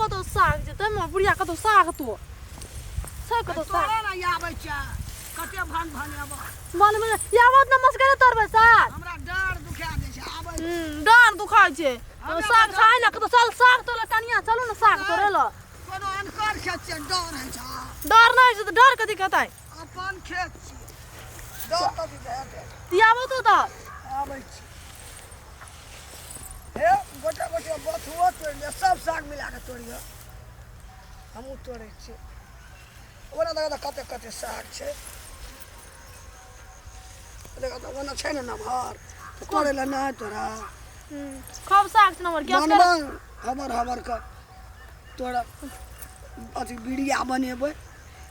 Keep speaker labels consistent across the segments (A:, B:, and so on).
A: कतौ साग छै ताहिमे बुढ़िया कतौ साग तो छै कतौ साग
B: तोरा ने आबै छै कते भन भन आब
A: मन में यावत नमस्कार तोड़बै साग
B: हमरा डाँर दुखा दै छै आबै
A: डाँर दुखाइ छै साग खाइ ने कतौ चल साग तोड़े कनिया चलू ने साग तोड़े लए
B: कोनो अनकर खेत छै डर होइ छै
A: डर नहि छै तऽ डर कथी कहतै
B: अपन खेत छियै डर कथी के हेतै
A: आबो तो तऽ
B: आबै छी हे गोटे गोटे बथुओ तोड़ि लिअ सब साग मिला कऽ तोड़ियौ हमहूँ तोड़ै छियै ओना देखऽ तऽ कते कते साग छै देखऽ तऽ ओना छै ने नमहर तऽ तोड़ै लए नहि तोरा
A: खूब साग छै नमहर गैस कर
B: बनबन हबर हबर कऽ तोरा अथी बिरिया बनेबै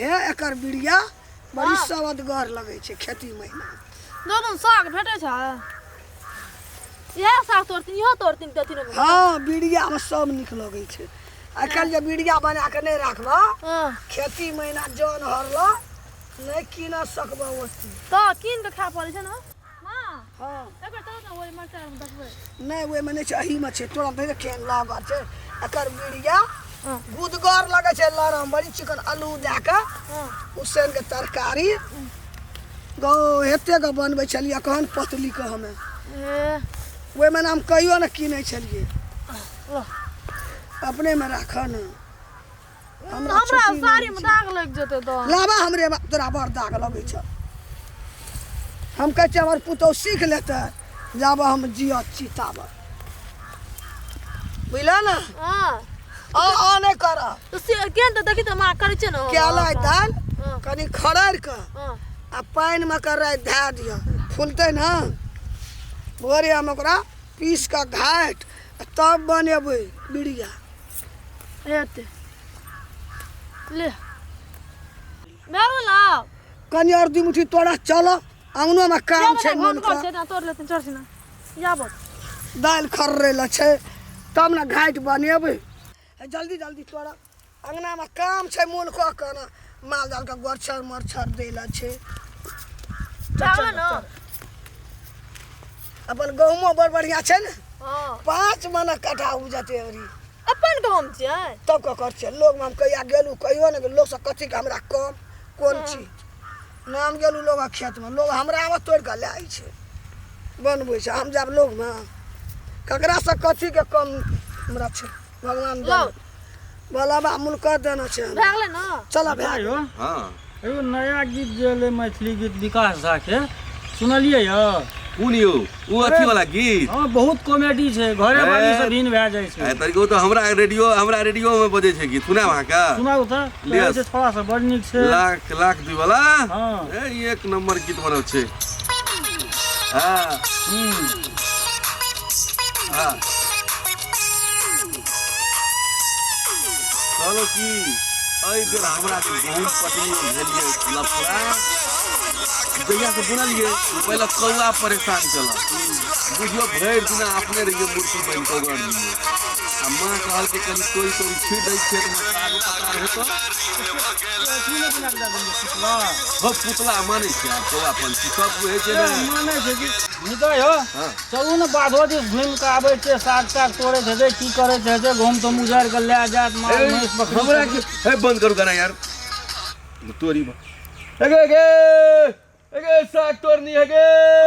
B: हे एकर बिरिया बड़ी सवदगर लगै छै खेती महिना
A: दोनो साग भेटै छै इएह साग तोड़थिन इहो तोड़थिन देथिन ओहिमे।
B: हँ बिरियामे सब नीक लगै छै आइ काल्हि जे बिरिया बना कऽ नहि राखबह खेती महिना जन हरलह नहि कीन सकबह ओते
A: तऽ कीन कऽ खाय पड़ै छै ने माँ
B: हँ
A: एकर चलू ने ओहि मरचाइ मे देखबै
B: नहि ओहिमे नहि छै एहीमे छै तोरा देखै केहन लागल छै एकर बिरिया गुदगर लगै छै लरम बड़ी चिकन आलू दए कऽ उसैन के तरकारी गौ एते के बनबै छलियै कहन पतली के हमे
A: ए
B: ओहिमे हम कहियो ने कीनै छलियै
A: ल
B: अपनेमे राखऽ ने
A: हमरा
B: छुट्टी नहि
A: साड़ी मे
B: छै।
A: दाग लागि जेतै तऽ
B: लाबा हमरे तोरा बड़ दाग लगै छौ हम कहै छियै हमर पुतहु सीख लेतै जाबऽ हम जियत छी ताबऽ बुझलऽ ने
A: हँ
B: आ आ नहि करऽ
A: तऽ से केहन तऽ देखी तऽ माँ करै छै ने
B: केला दालि
A: हँ।
B: कनि खरड़ि कऽ
A: हँ
B: आ पानिमे कऽ राति धए दिअ फुलतै ने भोरे हम ओकरा पीस कऽ घाटि आ तब बनेबै बिरिया
A: हेतै ले भए गेल आब
B: कनि आओर दू मुट्ठी तोरा चल अङ्गनोमे काम छै
A: घर
B: मोनके
A: घर छै ना तोड़ लेथिन चढ़ ना याबत
B: दालि खर्रै लए छै तब ने घाटि बनेबै हे जल्दी जल्दी तोरा अङ्गनामे काम छै मोन कऽ कऽ ने माल जालके गोरछर मरछर दै लए छै
A: भए गेल ने
B: अपन गहूमो बड़ बढ़िआँ छै ने
A: हँ
B: 5 मनक कट्ठा उपजतै अबरी
A: अपन गहूम छियै
B: तब ककर छै लोगमे हम कहिया गेलहुँ कहियो ने गेलहुँ लोकसँ कथीके हमरा कम कोन चीज ने हम गेलहुँ लोकक खेतमे लोक हमरामे तोड़ि कऽ लए जाइ छै बनबै छै हम जायब लोकमे ककरासँ कथीके कम हमरा छै भगवान
A: लौ।
B: भोला बा मुल्क देने छै हमरा।
A: भए गेलै ने
B: चल भए गेल
C: यौ
D: हँ
C: एगो नया गीत जे एलै मैथिली गीत विकास झा के सुनलियै यौ
D: कोन यौ ओ अथी वाला गीत
C: हँ बहुत कॉमेडी छै घरे वाली से
D: ए,
C: भिन्न भए जाइ छै
D: ए, तरीको तऽ हमरा रेडियो हमरा रेडियो में बजै छै गीत सुनायब अहाँके
C: सुनाउ तऽ
D: लिअ।
C: कहै छै छोड़ा सब बड़ नीक छै
D: लाख लाख दुई वाला
C: हँ।
D: ए, ई एक नंबर गीत बनल छै हँ हँ कहलहुँ कि एहि बेर हमरा जे गहूँम पटनी भेलियै लफड़ा जहियासँ बुनलियै पहिले कौआ परेशान केलक बुझियौ भरि दिना अपने रहियै मूर्ति बनि कऽ ओगरलियै आ माँ कहलकै कनि तोड़ि तोड़ि छीट दै खेतमे सागो पत्ता रहै तऽ
C: अथी नहि बना कऽ दए देलियै पुतला
D: हो पुतला मानै छै आब कौआ पंछी सब बुझै छै
C: ए,
D: ने
C: मानै छै कि निकल हो
D: हँ।
C: चलू ने बाधो दिस घुमि कऽ आबै छियै साग ताग तोड़ैत हेतै की करैत हेतै गहूम तहुम उजाड़ि कऽ लए जायत माल
D: ए,
C: महींस बकरी
D: हमरा
C: सब।
D: के हे बंद करू गाना यार तोरी हेगे हेगे हेगे साग तोड़नी हेगे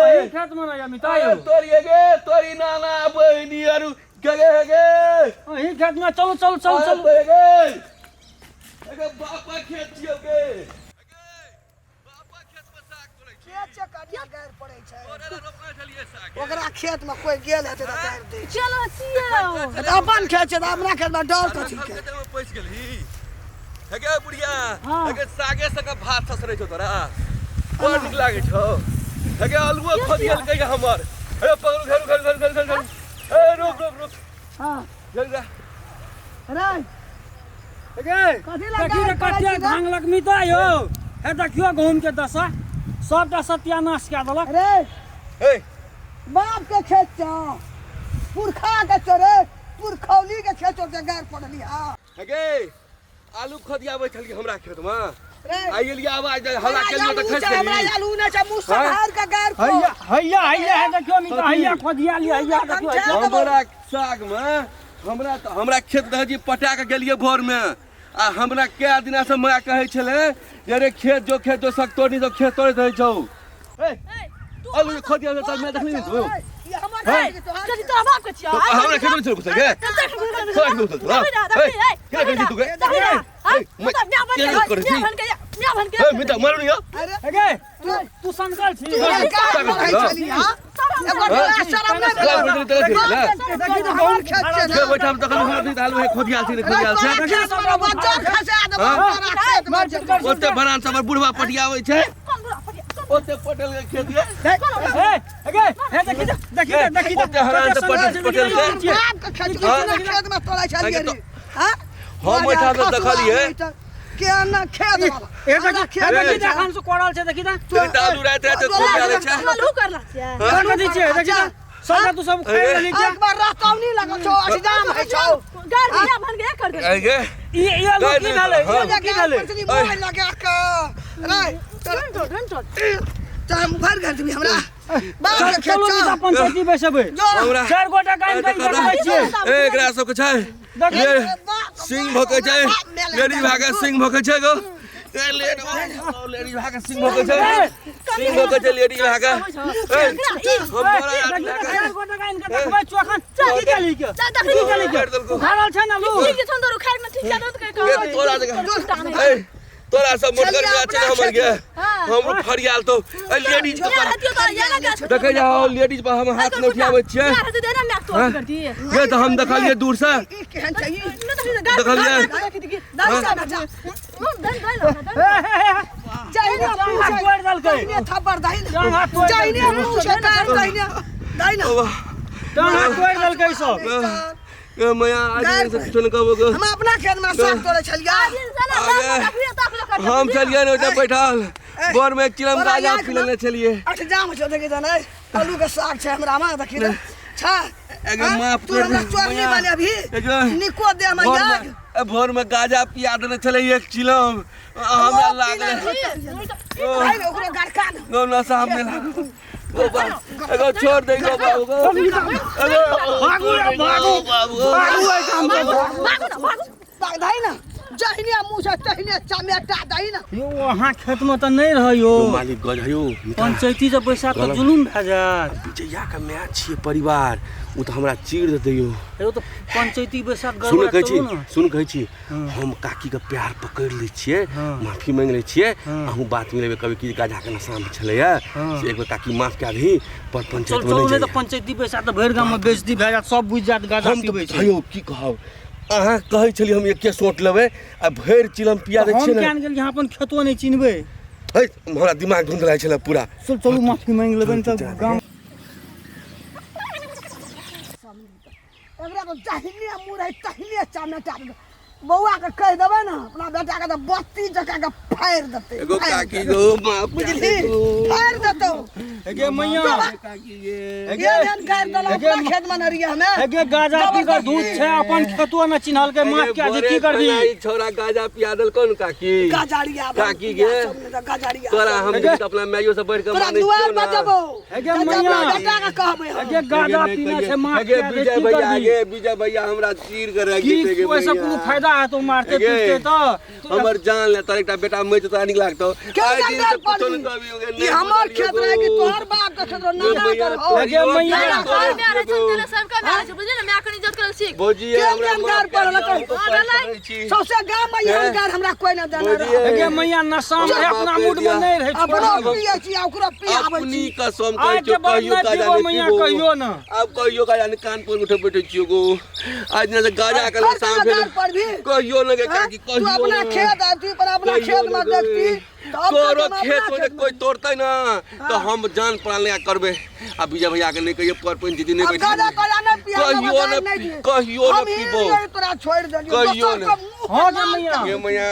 C: एही खेत मे ने मिता यौ
D: तोरी हेगे तोरी नाना बहिनी आरु हेगे हेगे
C: एही खेत मे चलू चलू चलू चलू
D: हेगे हेगे बापा खेत छियौ गे
B: के छै कनिया गारि पड़ै छै ओकरा खेत में कोई गेल हेतै तऽ गारि दै छै
A: चलो छियै
B: तऽ अपन खेत छै तऽ अपना खेत में डर कथी के
D: पैस गेलही हेगे बुढ़िया
C: हाँ।
D: हेगे सागे संगे भात ससरै छौ तोरा बड़ नीक लागै छौ हेगे आलुओ खोदियलकै हमर हे पकड़ू घेरू घेरू घेरू घेरू घेरू हे रुक रुक रुक
B: हाँ
D: घेरू जा
B: रे
C: गे
B: कथी लए
C: देखी रे
B: गारि पड़ै
C: कते
B: छी रे?
C: भांगलक मिता यौ हे देखियौ गहूम के दशा सबटा सत्यानाश कए देलक
B: रे
D: हे
B: बाप के खेत छौ पुरखा के छौ रे पुरखौली के खेत छौ जे गारि पड़ली हाँ
D: हे गे आलू खोदियाबै छलियै हमरा खेत मे
B: रे
D: आइ गेलियै आवाज हल्ला
B: हमरा
D: केलियै तऽ
B: आलू
D: खसि
B: छै हमरा
D: गेली
B: आलू नहि छै मुँह
D: हाँ?
B: सम्हार के गारि पड़
C: हैया हैया हैया हे देखियौ मिता हैया खोदिया लिया हैया देखियौ हैया।
D: हमरा साग मे हमरा तऽ हमरा खेत रहै छी पटा कऽ गेलियै भोरमे आ हमरा कए दिना से माय कहै छलै जे रे खेत जो सक तोड़नी सब खेत तोड़ैत रहै छौ। ए आलू के खदिया तऽ मैं देखली नहीं तू।
B: ई हमर
D: हैं?
B: खेत के तोहर
A: चल तोरा बाप के छियौ।
D: हमरा खेत में चल घुसल गे। तोरा खेत में घुसल ए के करै छी तू गे? ए मैं के करै छी? ए मिता मारू नहीं।
B: अरे
C: गे तू सनकल छी।
B: तू का कहै छली हां? एगो तोरा शरम नहि
D: तोरा
B: भेलौ?
D: खेत
B: देखी तऽ हमर खेत छै
D: के
B: ने।
D: बैठा हम तखन हमरा नहीं आलू है खोदियाल छै, खोदियाल छै।
B: तोरा खेत मे बच्चा खसा देबौ, तोरा खेत मे जेतौ।
D: ओते बरान सब बुढ़वा पटियाबै छै, ओते पटेल के खेत गे।
C: ए गे हे देखी तऽ देखी तऽ देखी तऽ।
D: ओते हरान से पटेल पटेल के
B: बाप के खेत छै, खेत मे तोड़ै छलियै रे हां?
D: हम ओहिठाम से देखलियै।
B: केना खेत वाला
C: ए देखी
B: खेत
C: देखी तऽ एखन से कोड़ल छै, देखी तऽ।
D: तनी तऽ आलू राति राति खोदियालै छै।
C: कोन कथी छियै? देखी तऽ सबटा तू सब खाइ रहली छै।
B: एक बार रहतौनी लगल छौ, अष्टजाम होइ छौ।
D: ऐ गे
C: ई ई आलू की भेलै? ई आलू की भेलै?
B: मोबाइल लगा के रे तोरा मुखर कर देबी हमरा बाप के खेत
C: चलू
B: छौ।
C: तऽ पंचायती बैसेबै।
B: जो
D: हमरा
C: चारि गोटा काइन काइन देखबै छियै।
D: ए एकरा सबके छै
C: देखी
D: ये सिंह भोकै छै, लेडीज भागे सिंह भोकै छै गो। ए लेडीज भागे सिंह भोकै छै, सिंह भोकै छै लेडीज भागे। ए हम बड़ा आदमी
C: देखी तऽ
D: भागे।
C: चारि गोटा काइन के देखबै छौ एखन। की केली के? की केली के?
D: काटि देलकौ।
C: उखाड़ल छै ने आलू?
D: ए तोरा जगह ए तोरा सब मोटगर बिया छै ने हमर गे, हम फरियाल तो ए लेडीज के पर देखै जाओ, लेडीज पर हम हाथ नहि उठाबै छियै गे। तऽ हम देखलियै दूर से।
B: ई केहन छै ई?
D: देखलियै।
B: जहिने
C: हाथ तोड़ि देलकै।
B: तहिने थप्पड़ दही ने।
C: जान हाथ तोड़ि
B: जहिने
C: देलकै।
B: मुँह छै तार तहिने दही ने।
C: टांग हाथ तोड़ि देलकै सब।
D: ए मैया आज से किछो नहि कहबो गो।
B: हम अपना खेत में साग तोड़ै छलियै।
D: हम छलियै ने ओतऽ बैठल, बोर में एक चिलम गाजा पी लेने छलियै।
B: अष्टजाम छौ, देखी तऽ नहि आलू के साग छै हमरा मे, देखी ने छै।
D: एगो माफ
B: तू
D: कर
B: हमरा
D: दे,
B: चोरनी
D: मैया।
B: बने अभी
D: एगो
B: निको दे हम
D: भोर
B: यार
D: में ए, भोर में गाजा पिया देने छलै एक चिलम, हमरा लागलै
B: दही ने, ओकरो गड़का ने।
D: गो नशा में लागल। गो बाबू एगो छोड़ दे गो बाबू गो। एगो
C: भागू रे, भागू।
D: बाबू गो।
C: भागू एहिठाम से।
B: दही ने, जहिने मुँह छै तहिने चमेटा दही ने।
C: यौ अहाँ खेतमे तऽ नहि रहै यौ।
D: मालिक गज हयो।
C: पंचायती से पैसा तऽ जुलुम भए जायत।
D: विजया के माय छियै परिवार, ओ तऽ हमरा चीर देतै यौ।
C: यौ तऽ पंचायती पैसा
D: सुन
C: गड़बड़
D: कहै छी,
C: चलू ने।
D: सुन कहै छी, हम काकी के प्यार पकड़ि लै छियै, माफी मांगि लै छियै। अहूँ बात मिलेबै कभी कि गाजा के नशा मे छलैया से एक बेर काकी माफ कए दही पर
C: चल
D: पंचायत मे
C: चलू
D: नहि
C: नहि तऽ
D: जाइए।
C: पंचायती पैसा तऽ भरि गाममे बेइज्जती भए जायत, सब बुझि जायत गाजा
D: हम
C: पीबै
D: तऽ
C: छै।
D: यौ की कहब, अहाँ कहै छलियै हम एके सोट लेबै आ भरि चिलम पिया दै
C: हम
D: छियै ने।
C: किया ने गेलियै? अहाँ अपन खेतो नहि चिन्हबै।
D: है हमरा दिमाग धुंधलाइ छलै पूरा।
C: चल चलू माफी मांगि लेबै ने तऽ गाम।
B: एकरा तऽ जहिने मुँह रहै तहिने चमेटा देबै। बौआ के कहि देबै ने अपना बेटा के तऽ बत्ती जकाँ के फाड़ि देतै।
D: एगो
B: फाड़ि
D: काकी
B: देतै।
D: गो माफ
B: बुझली, फाड़ि देतौ।
C: गे मैया
D: काकी गे।
B: ये एहन गारि देलक अपना खेत मे ने रहियै हमे।
C: गे गाजा पी कऽ दूध छै, अपन खेतो ने चिन्हलकै। माफ कए दे, की करबी?
D: ई छौड़ा गाजा पिया देलकौ ने काकी।
B: गजारिया
D: काकी गे।
B: गजारिया
D: तोरा हम देखी तऽ अपना माइयो से बढ़ि कऽ
B: तोरा
D: मानै
B: दुआर
D: छियौ
B: पर
D: ने।
B: जेबौ।
C: गे मैया।
B: बेटा के कहबै हम।
C: गे गाजा पीना छै, माफ
D: गे
C: कए दे,
D: विजय
C: की
D: भैया
C: करबी?
D: गे विजय भैया हमरा चीर के राखि
C: की
D: देतै गे
C: ओहिसँ
D: भैया।
C: कोनो फायदा हेतौ मारते
D: गे,
C: पीटते तऽ?
D: हमर जान ले, तोर एकटा बेटा मरि जेतौ, तोरा नीक लागतौ?
B: के
D: आइ दिन से
B: जंगल
D: कुछो नहि
B: पड़ी?
D: कहबी गे,
B: ई
D: नहि
B: हमर
D: बुझलियौ
B: खेत
D: गो।
B: रहै कि तोहर बाप के खेत रहौ? नाना
D: भैया,
B: के रहौ।
C: गे मैया।
D: भौजी
B: के
D: हमरा
B: जंगल
D: माफ कए
B: पड़ल
D: दिअ, हम तऽ
A: हँ,
D: पैर
A: डलाइ।
D: पकड़ै छी।
B: सौंसे गाम मे एहन गारि हमरा कोइ नहि देने
D: भौजी,
B: रहै।
C: गे मैया नशा मे
D: हमरा
C: अपना
D: माफ
C: मूड मे
D: कए
C: नहि रहै।
B: अपनो
C: छोड़ि
B: पियै छी आ ओकरो पियाबै
D: अपनी
B: छी।
D: कसम कहै
C: आइ
D: छियौ,
C: के बाद
D: कहियो
C: नहि
D: गाजा
C: पीबो
D: नहि
C: मैया,
D: पीबो।
C: कहियो ने।
D: आब कहियो गाजा नहि, कान पर उठे बैठे छियौ गो। आज ने गाजा के
B: हर
D: नशा
B: जगह
D: भेल।
B: गारि पड़बी।
D: कहियो ने गे
B: हाँ?
D: काकी,
B: तू
D: कहियो
B: अपना
D: ने।
B: खेत आबती पर अपना
D: कहियो
B: खेत मे
D: ने
B: देखती
D: गे।
B: तब
D: तोरो
B: कहतै हम
D: खेत
B: अपना
D: मे जे
B: खेत
D: कोइ तोड़तै ना तऽ हम जान प्राण लगा करबै। आ विजय भैया के नहि कहियो पर पंचायती नहि
B: अब
D: बैठा।
B: गाजा ताजा नहि पिया,
D: कहियो
B: गाजा
D: ने
B: नहि दिए।
D: कहियो ने
B: हम ही
D: पीबो।
B: रहियै, तोरा छोड़ि देलियौ।
D: कहियो
B: दोसर
D: ने।
B: के मुँह
C: हँ
B: के
C: गे
B: लाल
C: मैया।
D: गे मैया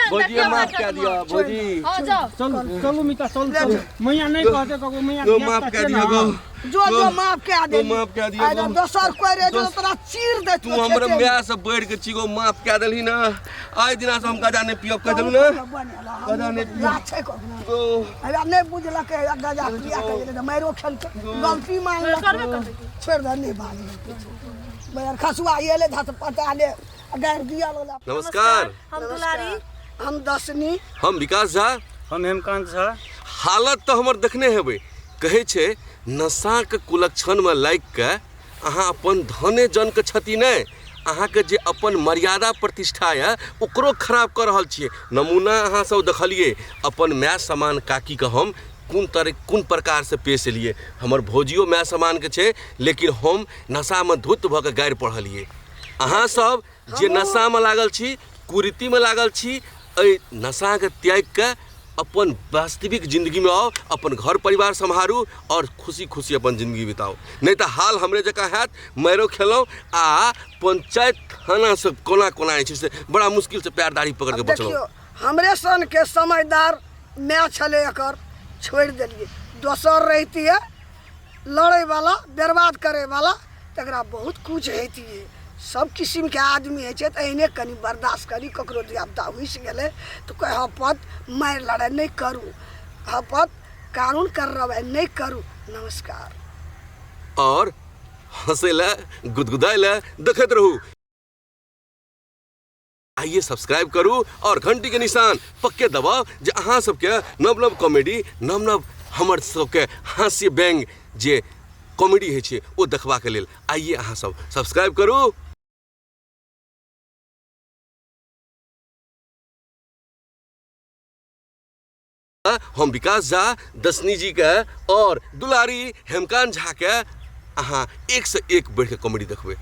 D: भौजी माफ कए दिअ भौजी।
C: चलू चलू मिता, चलू चलू मैया, नहि कहते ककरो मैया।
D: गो माफ कए दिअ गो।
B: जो जो माफ कए दे।
D: गो माफ कए दिअ गो।
B: दोसर कोइ रहे जो तोरा चीर देतौ।
D: तू हमर माय से बढ़ि के छी गो, माफ कए देलही ना। आइ दिना से हम गाजा नहि पियब, कहि देलू ने। गाजा नहि पियब
B: छै कखनो
D: गो।
B: अरे नहि बुझलकै, गाजा पिया के गेलै तऽ मारिओ खेलकै, गलती मानलक। छोड़ि दे, नहि बाजै। बयर खसुआ एले धस पता ले आ गारि दिया लगला।
D: नमस्कार।
A: हम दुलारी।
B: हम दसनी।
D: हम विकास झा।
C: हम हेमकांत झा।
D: हालत तऽ हमर देखने हेबै। कहै छै नशाके कुलक्षणमे लागि कऽ अहाँ अपन धने जनके क्षति नहि, अहाँके जे अपन मर्यादा प्रतिष्ठा यऽ ओकरो खराब कऽ रहल छियै। नमूना अहाँ सब देखलियै, अपन माय समान काकीके हम कोन तरह कोन प्रकारसँ पेश एलियै। हमर भौजियो माय समानके छै, लेकिन हम नशामे धुत भऽ कऽ गारि पढ़लियै। अहाँ सब जे नशामे लागल छी, कुरीतिमे लागल छी, एहि नशाके त्यागि कऽ अपन वास्तविक जिंदगीमे आउ, अपन घर परिवार सम्हारू आओर खुशी खुशी अपन जिंदगी बिताउ। नहि तऽ हाल हमरे जकाँ हैत, मारिओ खेलहुँ आ पंचायत थानासँ कोना कोना जे छै से बड़ा मुश्किलसँ पैर दाढ़ी पकड़ि कऽ बचलहुँ।
B: देखियौ, हमरे सनके समझदार माय छलै, एकर छोड़ि देलियै। दोसर रहितियै लड़ैवला, बर्बाद करैवला, तकरा बहुत कुछ होइतियै। सब किसिमके आदमी होइ छै, तऽ एहने कनि बर्दाश्त करी। ककरो धियापुता हुसि गेलै तऽ कहै हपत मारि लड़ाइ नहि करू, हपत कानून कार्रवाइ नहि करू। नमस्कार।
D: आओर हँसै लए गुदगुदाइ लए देखैत रहू। आइए सब्सक्राइब करू और घंटी के निशान पक्के दबाउ जे अहाँ सबके नव नव कॉमेडी, नव नव हमर सबके हास्य व्यंग जे कॉमेडी होइ छै ओ देखबाक लेल आइए अहाँ सब सब्सक्राइब करू। हम विकास झा दशनी जी के और दुलारी हेमकांत झा के अहाँ एक से एक बढ़ि कऽ कॉमेडी देखबै।